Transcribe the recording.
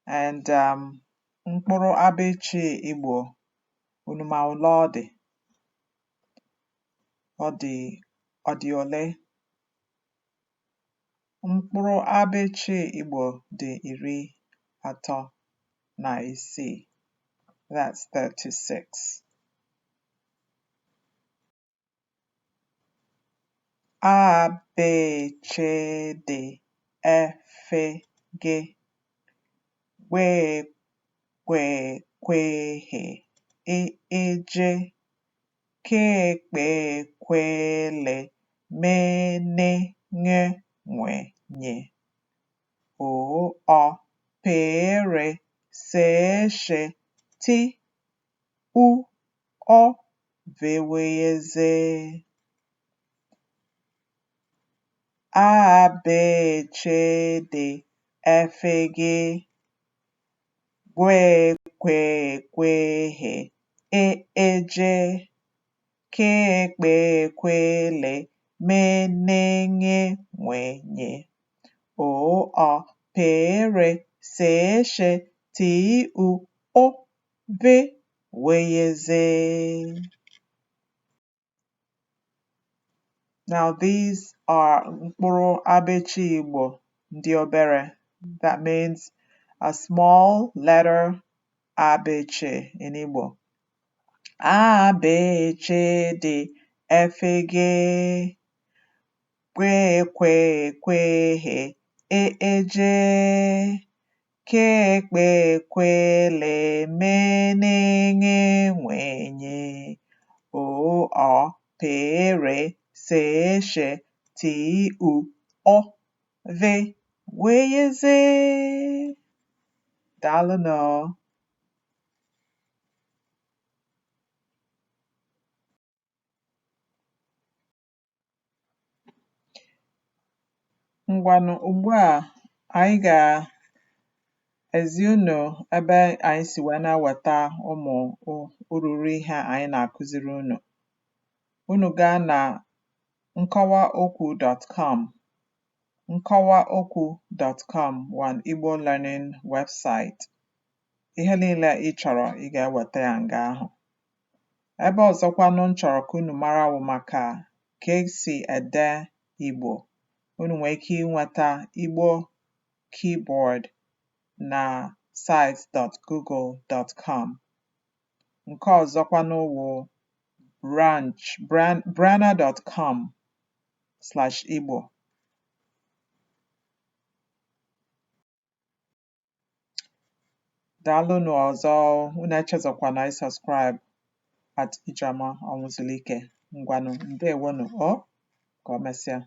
And mkpụrụ abịchị Igbo, unu ma ole ọ dị? Ọ dị ọ dị ole? Mkpụrụ abịchị Igbo dị 36. That's 36. A, B, Ch, D, E, F, G, W, Kw, Kw, H, I, J, K, Kp, Kw, L, M, N, Ṅ, Nw, Ny, O, Ọ, P, R, S, Sh, T, U, Ọ, V, W, Z. A, B, Ch, D, F, G, W, Kw, Kw, H, I, J, K, Kp, Kw, L, M, N, Ṅ, Nw, Ny, O, Ọ, P, R, S, Sh, T, U, Ụ, V, W, Z. Now these are mkpụrụ abịchị Igbo ndị obere. That means a small letter abịchị in Igbo. A, B, Ch, D, F, G, W, Kw, Kw, H, I, J, K, Kp, Kw, L, M, N, Ṅ, Nw, Ny, O, Ọ, P, R, S, Sh, T, U, Ọ, V, W, Z. Daalụnụ. Ngwanụ ugbu a anyị ga-ezi unu ebe anyị si wee na-eweta ụmụ ururu ihe anyị na-akụziri unu. Unu gaa na nkọwaokwu.com, nkọwaokwu.com one Igbo learning website. Ihe niile ị chọrọ ị ga-eweta ya nga ahụ. Ebe ọzọkwanụ m chọrọ ka unu mara wụ maka ka esi ede Igbo. Unu nwee ike inweta Igbo keyboard na sites.google.com. Nke ọzọkwanụ wụ branch brana.com/Igbo. Daalụnụ ọzọ, unu echezọkwana ịsubscribe at Ijeọma Ọnwụzulike. Ngwanụ, ndewonụ o, ka o mesịa.